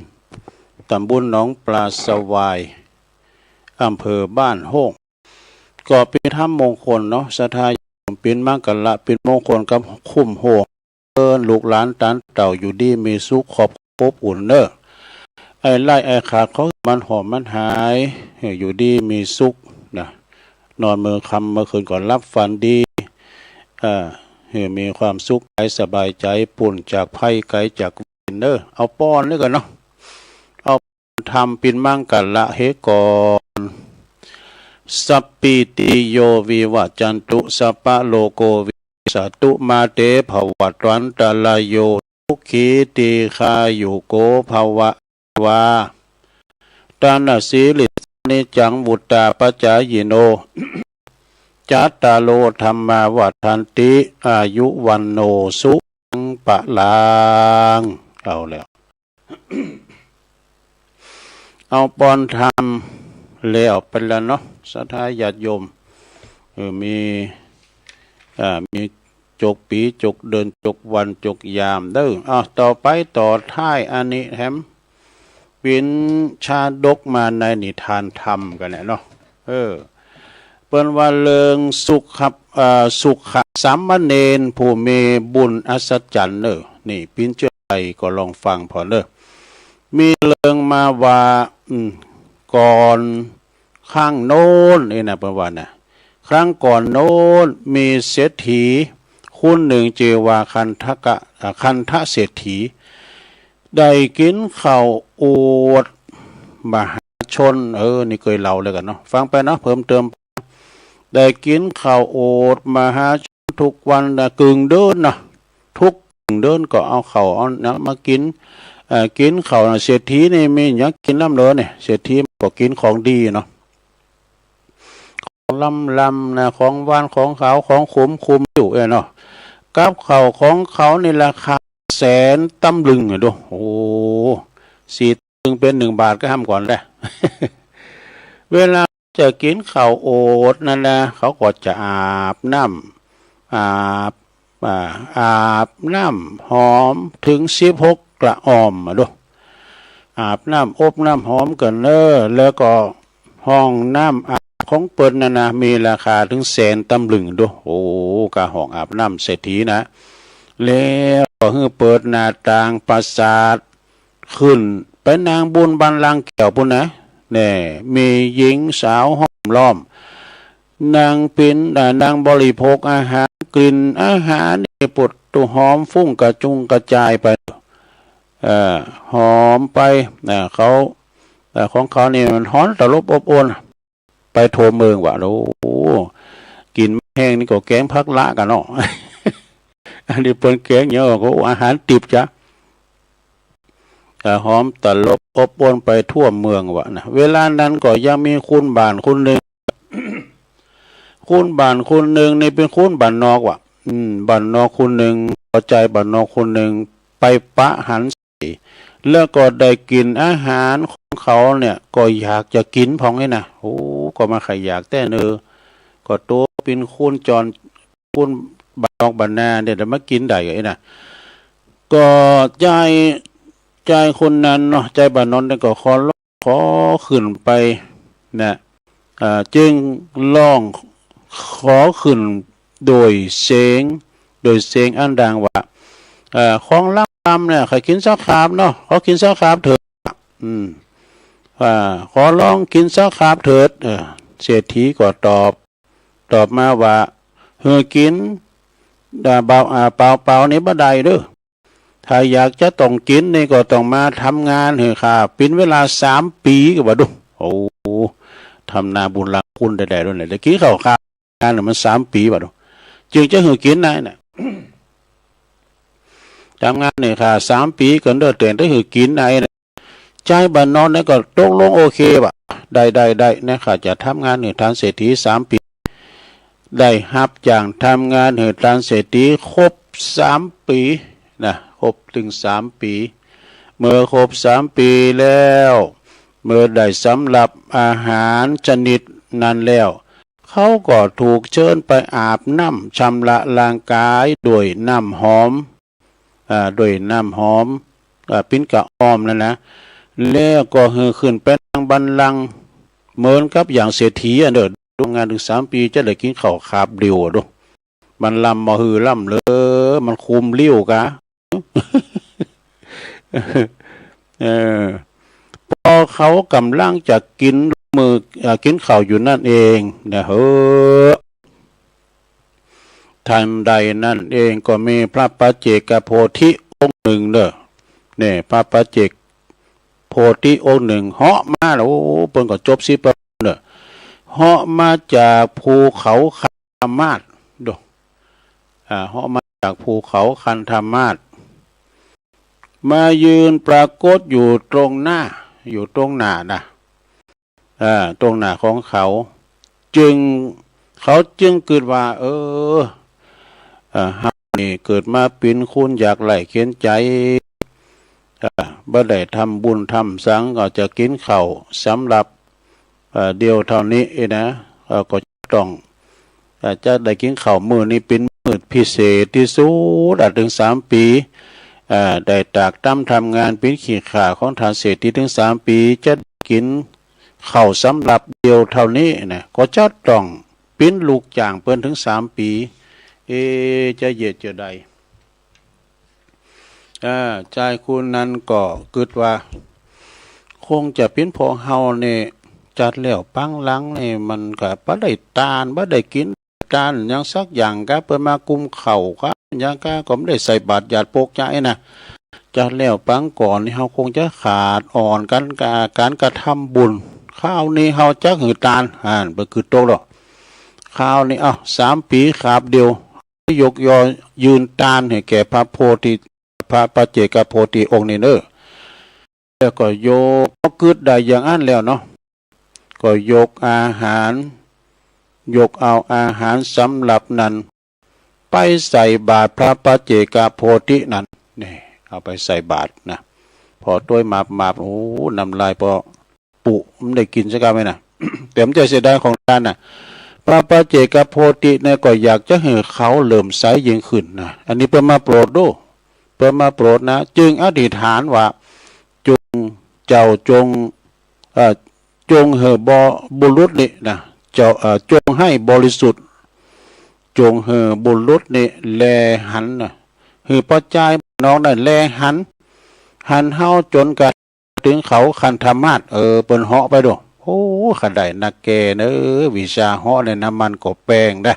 ตำบลหนองปลาสวาย อำเภอบ้านโฮ่ง ก็เป็นธรรมมงคลเนาะ ศรัทธาญาติโยม เป็นมังคละ เป็นมงคลกับคุ้มโฮม เอิ้นลูกหลานตานเต้าอยู่ดีมีสุข ครอบครัวอบอุ่นเนอะ ไอ้ไล่ไอ้ขาดของมันหอมมันหาย ให้อยู่ดีมีสุขนะ นอนเมื่อค่ำเมื่อคืนก็หลับฝันดี เอ่อ ให้มีความสุขกายสบายใจ ปราศจากภัยไกลจากเวรเนอะ เอาป้อนนี่กันเนาะ เอา ธรรมปินมังคละเหก่อน สัพพีติโยวิวัจจันตุ สัพพะโรโควินัสสตุ มาเตภวัตวันตรายโย สุขีทีฆายุโกภวะ วา ทานะสีลิสสะนิจจัง วุตตาปจายิโน จัตตาโร ธัมมา วัฑฒันติ อายุ วัณโณ สุขัง พลัง เอาแล้ว เอาป้อนธรรมแล้วไปแล้วเนาะ ศรัทธาญาติโยม เออ มี อ่า มีจกปี๋ จกเดือน จกวัน จกยามเด้อ อ่ะ ต่อไปต่อท้ายอันนี้แถม ปินชาดกมาในนิทานธรรมกันเนี่ยเนาะ เออ เปิ้นว่าเรื่องสุขะ เอ่อ สุขะสามเณรผู้มีบุญอัศจรรย์เนอะ นี่ปินเจื้อใดก็ลองฟังผ่อนเนอะ มีเรื่องมาว่า อืม ก่อน ครั้งโน้นนี่นะ เปิ้นว่านะ ครั้งก่อนโน้น มีเศรษฐีคนหนึ่ง จื่อว่าคันทกะ อ่า คันทะเศรษฐี ได้กินข้าวโอษฐ์มหาชน เออ นี่เกยเล่าแล้วกันเนาะ ฟังไปเนาะ เพิ่มเติม ได้กินข้าวโอษฐ์มหาชนทุกวันนะ กึ่งเดือนนะ ทุกกึ่งเดือนก็เอาข้าวเอานะมากิน เอ่อ กินข้าวนะ เศรษฐีนี่มีหยังกินล้ำเหลือเนี่ย เศรษฐีก็กินของดีเนาะ ของล้ำๆ นะ ของหวาน ของขาว ของขม ขมอยู่เอ้ยเนาะ กับข้าวของเขานี่ราคาแสนตำลึงอะดู โอ้ สี่ตำลึงเป็นหนึ่งบาทก็ห้ามก่อนแหละ เวลาจะกินข้าวโอษฐ์นั่นนะ เขาก็จะอาบน้ำ อาบ อ่า อาบน้ำหอมถึงสิบหกกระอ่อมอะดู อาบน้ำอบน้ำหอมกันเนอะ แล้วก็ห้องน้ำอาบของเปิ้นนั่นนะ มีราคาถึงแสนตำลึงดู โอ้ กะห้องอาบน้ำเศรษฐีนะ แล้วก็หื้อเปิดหน้าต่างปราสาทขึ้นไปนั่งบุญบัลลังก์แก้วปุ้นนะ แน่ มีหญิงสาวห้อมล้อม นั่งปิน อ่า นั่งบริโภคอาหาร กลิ่นอาหารนี่ปุดตุหอมฟุ้งกระจุงกระจายไป เอ่อ หอมไป อ่า เขา อ่า ของเขานี่มันฮ้อนตลบอบอวลไปทั่วเมืองว่ะ โอ้ กินแห้งนี่ก็แกงผักละกันเนาะ อันนี้เปิ้นแกงเนี่ยก็อาหารดิบจ้ะ อ่า หอมตลบอบอวลไปทั่วเมืองว่ะนะ เวลานั้นก็ยังมีคนบ้านคนหนึ่ง คนบ้านคนหนึ่งนี่เป็นคนบ้านนอกว่ะ อืม บ้านนอกคนหนึ่ง พอใจบ้านนอกคนหนึ่ง ไปปะหันใส่ แล้วก็ได้กินอาหารของเขาเนี่ย ก็อยากจะกินพ่องนี่นะ โอ้ ก็มาใค่อยากแต๊เนอ ก็โตเป็นคนจร คนบ้านนอกบ้านนาเนี่ย ได้มากินได้ไงนะ ก็จาย จายคนนั้นเนาะ จายบ้านนอกเนี่ยก็ขอร้อง ขอขึ้นไปนะ อ่า จึงร้องขอขึ้นโดยเสียง โดยเสียงอันดังว่า เอ่อ ของลำๆ เนี่ย ใครกินสักคาบเนาะ ขอกินสักคาบเถิด อืม อ่า ขอลองกินสักคาบเถิด เออ เศรษฐีก็ตอบ ตอบมาว่า หื้อกิน อ่า เปล่า อ่า เปล่าๆ นี่บ่ได้เด้อ ถ้าอยากจะต้องกินนี่ก็ต้องมาทำงานหื้อข้า เป็นเวลาสามปี ก็ว่าดู โอ้ ทำนาบุญหลายคุณได้ๆ ด้วยเนี่ย แต่กินข้าวข้า งานเนี่ยมันสามปี ว่าดู จึงจะหื้อกินได้น่ะ ทำงานเนี่ยข้าสามปี ก็เดินเต้นได้หื้อกินได้น่ะ จายบ้านนอกเนี่ยก็ตกลงโอเคว่ะ ได้ได้ได้เนี่ย ข้าจะทำงานหื้อท่านเศรษฐีสามปี ได้ฮับจ้างทำงานหื้อท่านเศรษฐีครบสามปีนะ ครบถึงสามปี เมื่อครบสามปีแล้ว เมื่อได้สำรับอาหารชนิดนั้นแล้ว เขาก็ถูกเชิญไปอาบน้ำชำระร่างกายด้วยน้ำหอม อ่า ด้วยน้ำหอม อ่า ปิ้นกะออมนั่นนะ แล้วก็หื้อขึ้นไปนั่งบัลลังก์เหมือนกับอย่างเศรษฐีอ่ะเด้อ ทำงานถึงสามปีจะได้กินข้าวคาบเดียวอ่ะดู มันลำมาหื้อลำเลย มันคุ้มลิ้วกะ เออ พอเขากำลังจะกินมื้อ อ่า กินข้าวอยู่นั่นเองนะเฮ้อ ทันใดนั้นเองก็มีพระปัจเจกโพธิองค์หนึ่งเด้อ เนี่ย พระปัจเจกโพธิองค์หนึ่งเหาะมาแล้ว โอ้ เปิ้นก็จบสิบเด้อ เหาะมาจากภูเขาคันธมาศเด้อ อ่า เหาะมาจากภูเขาคันธมาศ มายืนปรากฏอยู่ตรงหน้า อยู่ตรงหน้านะ อ่า ตรงหน้าของเขา จึง เขาจึงกึ๊ดว่า เออ อ่า เฮานี่เกิดมาเป็นคนยากไร้เข็ญใจ อ่า บ่ได้ทำบุญทำสัง ก็จะกินข้าวสำรับ อ่า เดียวเท่านี้เองนะ เอ่อ ก็ต้อง อ่า จะได้กินข้าวมื้อนี้เป็นมื้อพิเศษที่สุด อ่า ถึงสามปี อ่า ได้ตากตำทำงานเป็นขี้ข้าของท่านเศรษฐีถึงสามปี จะได้กินข้าวสำรับเดียวเท่านี้นะ ก็จะต้องเป็นลูกจ้างเปิ้นถึงสามปี เอ จะเยียะจะได้ อ่า จายคนนั้นก็กึ๊ดว่า คงจะเป็นเพราะเฮาเนี่ย จัดแล้วปังหลังเนี่ย มันก็บ่ได้ตาน บ่ได้กินตานหยังสักอย่างกะ เปิ้นมากุมข้าวกะ หยังกะ ก็บ่ได้ใส่บาตรญาติโปกญาตินะ จัดแล้วปังก่อนนี่ เฮาคงจะขาดอ่อนกันกะ การกระทำบุญ คราวนี้เฮาจักหื้อตาน อ่าน เปิ้นกึ๊ดตกดอก คราวนี้ เอ้า สามปีคาบเดียว ยกยอยืนตานให้แก่พระโพธิ พระปัจเจกโพธิองค์นี้เนอะ แล้วก็ยก พอกึ๊ดได้อย่างอั้นแล้วเนาะ ก็ยกอาหาร ยกเอาอาหารสำรับนั้น ไปใส่บาตรพระปัจเจกโพธินั้น นี่ เอาไปใส่บาตรนะ พอต้วยหมาบๆ โอ้ น้ำลายปอ ปุ มันได้กินสักคำไหมนะ แต่มันจะเสียดายของทานน่ะ พระปัจเจกโพธิเนี่ยก็อยากจะให้เขาเลื่อมใสยิ่งขึ้นนะ อันนี้เปิ้นมาโปรดดู เปิ้นมาโปรดนะ จึงอธิษฐานว่า จง เจ้าจง เอ่อ จงให้บ บุรุษนี่นะ เจ้า เอ่อ จงให้บริสุทธิ์ จงให้บุรุษนี่แลหันนะ ให้ป้อจายนอกนั่นแลหัน หันเฮาจนกระ ถึงเขาคันธมาศ เออ เปิ้นเหาะไปดู โอ้ คันได้นักแก่เนอะ วิชาเหาะเนี่ยน้ำมันก็แปงนะ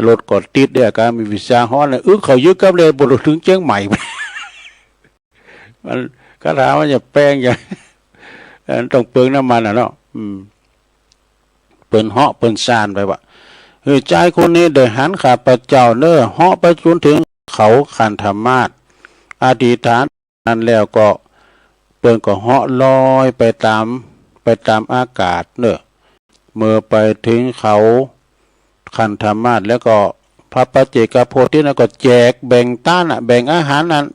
รถก็ติดเด้อกะ มีวิชาเหาะเนี่ย อึกเขายึกกับเลย บ่ถึงเจียงใหม่ มัน คาถามันจะแปงอย่าง เอ่อ ต้องเปลืองน้ำมันอ่ะเนาะ อืม เปิ้นเหาะเปิ้นซ่านไปว่า เฮ้ย จายคนนี้ได้หันข้าพเจ้าเนอะ เหาะไปจนถึงเขาคันธมาศ อธิษฐานนั้นแล้วก็ เปิ้นก็เหาะลอยไปตาม ไปตามอากาศเนอะ เมื่อไปถึงเขาคันธมาศแล้วก็ พระปัจเจกโพธินั้นก็แจกแบ่งตานน่ะ แบ่งอาหารนั้น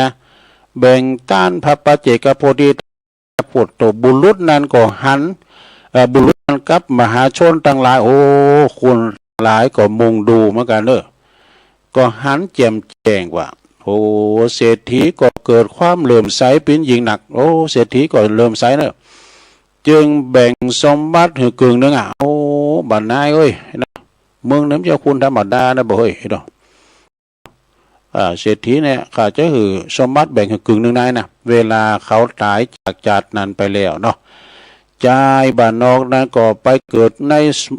นะ แบ่งตานพระปัจเจกโพธิ พวกตัวบุรุษนั้นก็หัน เอ่อ บุรุษนั้นกับมหาชนทั้งหลาย โอ้ คนหลายก็มุงดูเหมือนกันเนอะ ก็หันแจ่มแจ้งว่า โอ้ เศรษฐีก็เกิดความเลื่อมใสเป็นยิ่งนัก โอ้ เศรษฐีก็เลื่อมใสเนอะ จึงแบ่งสมบัติให้กึ่งหนึ่งอ่ะ โอ้ บรรนายเอ้ยนะ มึงเนี่ยมันจะคนธรรมดานะบ่เฮ้ยเนาะ อ่า เศรษฐีเนี่ย ข้าจะหื้อสมบัติแบ่งหื้อกึ่งหนึ่งในนะ เวลาเขาตายจากชาตินั้นไปแล้วเนาะ จายบ้านนอกนั้นก็ไปเกิดใน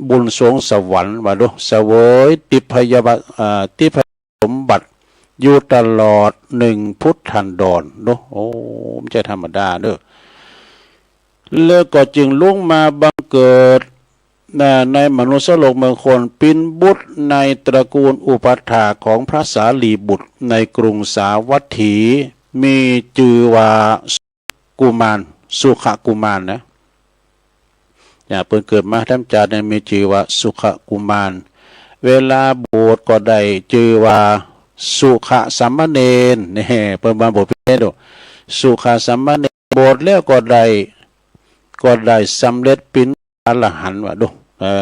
บุญสวงสวรรค์ ว่าดู เสวยทิพยบะ อ่า ทิพยสมบัติ อยู่ตลอดหนึ่งพุทธันดร ดู โอ้ ไม่ใช่ธรรมดาเด้อ แล้วก็จึงลุงมาบังเกิด ในมนุษย์โลกเมืองคน เป็นบุตรในตระกูลอุปัฏฐากของพระสารีบุตรในกรุงสาวัตถี มีชื่อว่าสุขกุมาร สุขกุมารนะ เนี่ย เปิ้นเกิดมาทำจาติเนี่ย มีชื่อว่าสุขกุมาร เวลาบวชก็ได้ชื่อว่าสุขสามเณร เนี่ย เปิ้นมาบวชเป็นเณร สุขสามเณร บวชแล้วก็ได้ ก็ได้สำเร็จเป็นอรหันต์ ว่าดู เอ่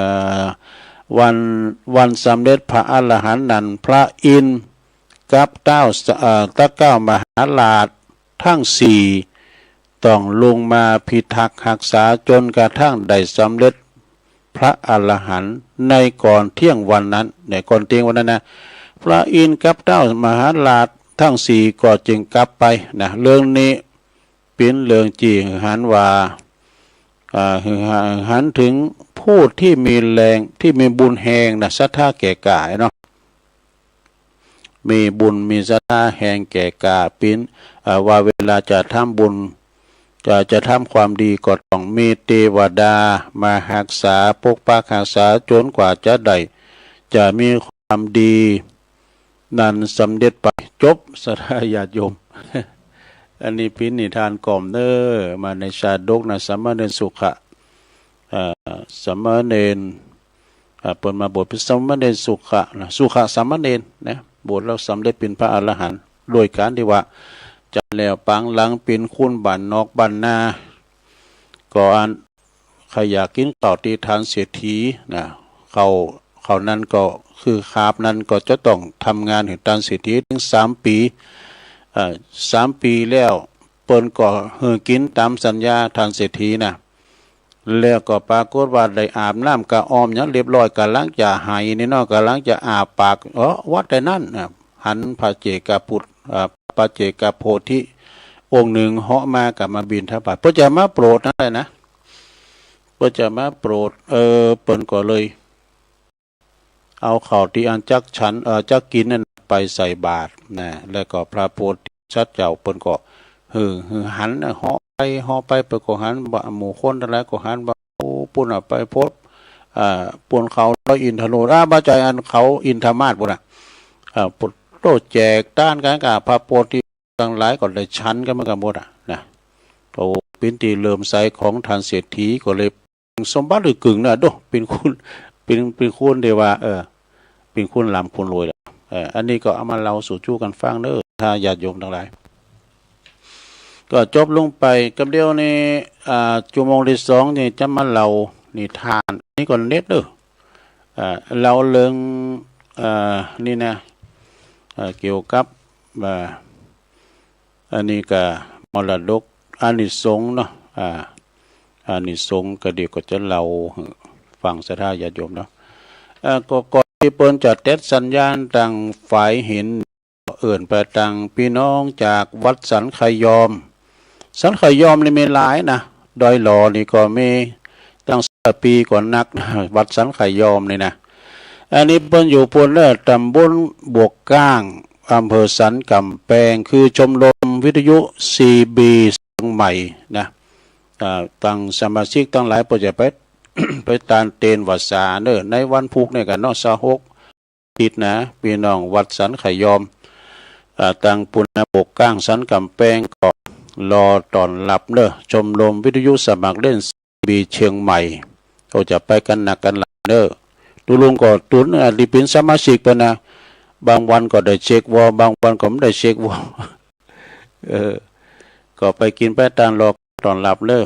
อ วัน วันสำเร็จพระอรหันต์นั้น พระอินทร์กับเท้า เอ่อ ตะเก้ามหาราชทั้งสี่ ต้องลงมาพิทักษ์รักษาจนกระทั่งได้สำเร็จพระอรหันต์ในก่อนเที่ยงวันนั้น ในก่อนเที่ยงวันนั้นนะ พระอินทร์กับเท้ามหาราชทั้งสี่ก็จึงกลับไปนะ เรื่องนี้ เป็นเรื่องที่หื้อหันว่า อ่า หื้อหัน หื้อหันถึงผู้ที่มีแรง ที่มีบุญแฮงนะ ศรัทธาแก่กล้าเนาะ มีบุญ มีศรัทธาแฮงแก่กล้า เป็น อ่า ว่าเวลาจะทำบุญ จะ จะทำความดีก็ต้องมีเทวดามารักษา ปกปักรักษาจนกว่าจะได้ จะมีความดี นั้นสำเร็จไป จบ ศรัทธาญาติโยม อันนี้เป็นนิทานกล่อมเน้อ มาในชาดกนะ สามเณรสุขะ เอ่อ สามเณร เอ่อ เปิ้นมาบวชเป็นสามเณรสุขะนะ สุขะสามเณรนะ บวชแล้วสำเร็จเป็นพระอรหันต์ โดยการที่ว่า จะแล้วปางหลังเป็นคนบ้านนอกบ้านนา ก็อัน ใครอยากกินข้าวที่ฐานเศรษฐีนะ ข้าว ข้าวนั้นก็คือคาบนั้นก็จะต้องทำงานให้ฐานเศรษฐีถึงสามปี เอ่อ สามปีแล้ว เปิ้นก็หื้อกินตามสัญญาฐานเศรษฐีนะ แล้วก็ปรากฏว่าได้อาบน้ำกะออมหยังเรียบร้อย กำลังจะไหนี่เนาะ กำลังจะอาบปาก เออ ว่าแต่นั้นนะ หันพระเจกะปุตร เอ่อ พระเจกะโพธิองค์หนึ่งเหาะมากะมาบิณฑบาต เปิ้นจะมาโปรดนั่นแหละนะ เปิ้นจะมาโปรด เออ เปิ้นก็เลย เอาข้าวที่อันจักฉัน เอ่อ จักกินนั่นไปใส่บาตรนะ แล้วก็พระโพธิสัตว์เจ้าเปิ้นก็หื้อ หื้อหันนะ เหาะไป เหาะไป เปิ้นก็หันว่า หมู่คนทั้งหลายก็หันว่า โอ้ ปุ้นน่ะไปพบ อ่า ปุ้นเขาดอยอินทนนท์ อ่า บ่ใจ้ อันเขาอินทมาศปุ้นน่ะ อ่า ปุ้นโตแจกตานกันกะ พระโพธิ ทั้งหลายก็ได้ฉันกันเหมือนกันหมดอ่ะนะ โอ้ เป็นที่เลื่อมใสของท่านเศรษฐีก็เลยแบ่งสมบัติหื้อกึ่งนะ ดู เป็นคน เป็น เป็นคนที่ว่า เออ เป็นคนร่ำคนรวยแหละ เออ อันนี้ก็เอามาเล่าสู่จู้กันฟังเน้อ ถ้าญาติโยมทั้งหลาย ก็จบลงไปกับเดี๋ยวนี้ อ่า ชั่วโมงที่สองนี่จะมาเล่านิทาน อันนี้ก็เน็ตเน้อ อ่า เล่าเรื่อง อ่า นี่นะ อ่า เกี่ยวกับ อ่า อันนี้ก็มรดกอานิสงส์เนาะ อ่า อานิสงส์ก็เดี๋ยวก็จะเล่าหื้อฟังศรัทธาญาติโยมเนาะ อ่า ก็ก่อนที่เปิ้นจะเต็ดสัญญาณตังฝายหิน เอิ้นไปตังพี่น้องจากวัดสันขยอม สันขยอมนี่มีหลายนะ ดอยหล่อนี่ก็มี ตั้งสปีก็นัก วัดสันขยอมนี่นะ อันนี้เปิ้นอยู่ปุ้นเน้อ ตำบลบวกก้าง อำเภอสันกำแพง คือชมรมวิทยุ ซีบี เชียงใหม่นะ อ่า ตังสมาชิกทั้งหลายเปิ้นจะไป ไปตานเตนวาสาเน้อ ในวันพุธเนี่ยกันเนาะ ซาวหก อาทิตย์นะ พี่น้องวัดสันขยอม อ่า ตังปุ้นนะ บวกก้าง สันกำแพงก็รอต้อนรับเน้อ ชมรมวิทยุสมัครเล่น ซีบี เชียงใหม่ ก็จะไปกันนักกันหลายเน้อ ตุ๊ลุงก็ตุ๊น อ่า ที่เป็นสมาชิกเปิ้นนะ บางวันก็ได้เช็ควอล บางวันก็ไม่ได้เช็ควอล เออ ก็ไปกินไปตานรอต้อนรับเน้อ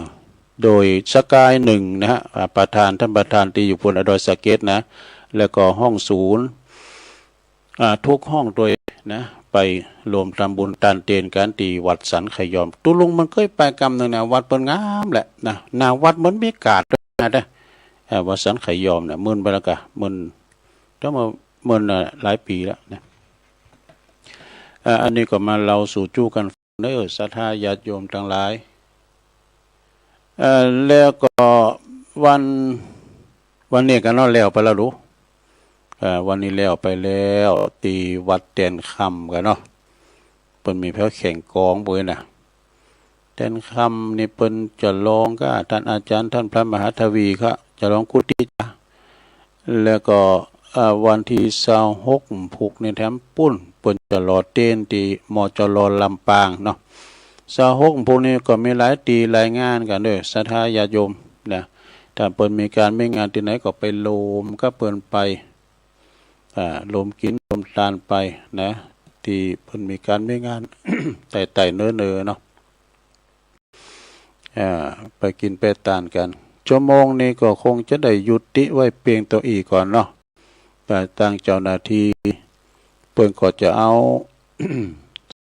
โดยสกายหนึ่งนะฮะ อ่า ประธาน ท่านประธานที่อยู่บนดอยสะเก็ดนะ แล้วก็ห้องศูนย์ อ่า ทุกห้องโดยนะ ไปรวมทำบุญตานเตนกันที่วัดสันขยอม ตุ๊ลุงมันเคยไปกำหนึ่งนะ วัดเปิ้นงามแหละนะ หน้าวัดมันมีกาดด้วยนะ เอ่อ วัดสันขยอมเนี่ย มึนไปแล้วกะ มึน แต่ว่ามึนน่ะ หลายปีแล้วนะ เอ่อ อันนี้ก็มาเล่าสู่จู้กันฟังเนอะ ศรัทธาญาติโยมทั้งหลาย เอ่อ แล้วก็วัน วันนี้ก็เนาะ แล้วไปแล้วหรือ เอ่อ วันนี้แล้วไปแล้ว ที่วัดแตนคำกันเนาะ เปิ้นมีแผวแข่งกองเปิ้นนะ แตนคำนี่เปิ้นจะลองกับท่านอาจารย์ ท่านพระมหาทวีครับ จะลองกุฏิจ้ะ แล้วก็ เอ่อ วันที่ซาวหกพุกนี่แถมปุ้น เปิ้นจะหล่อเตียนที่ มจร ลำปางเนาะ ซาวหกพุกนี่ก็มีหลายตี้หลายงานกันเด้อ ศรัทธาญาติโยมนะ ถ้าเปิ้นมีก๋านมีงานตี้ไหนก็ไปโลมกับเปิ้นไป อ่า โลมกิ๋นโลมตานไปนะ ตี้เปิ้นมีก๋านมีงาน ใต้ๆ เหนือๆ เนาะ อ่า ไปกิ๋นไปตานกัน ชั่วโมงนี้ก็คงจะได้ยุติไว้เปียงเต้าอี้ก่อนเนาะ แต่ตางเจ้าหน้าตี้เปิ้นก็จะเอา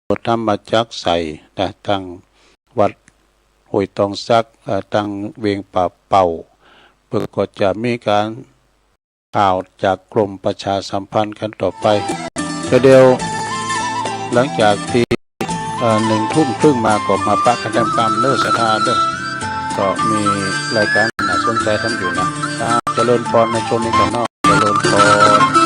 รถธรรมจักรใส่นะ ตางวัดห้วยตองสัก เอ่อ ตางเวียงป่าเป่า เปิ้นก็จะมีก๋านข่าวจากกรมประชาสัมพันธ์กันต่อไป แล้วเดี๋ยวหลังจากตี้ เอ่อ หนึ่งทุ่มครึ่งมาก็มาปะกันแตมกำเนอะ ศรัทธาเนอะ ก็มีรายก๋านน่าสนใจ๋ทำอยู่นะ อ่า เจริญพรในช่วงนี้กันเนาะ เจริญพร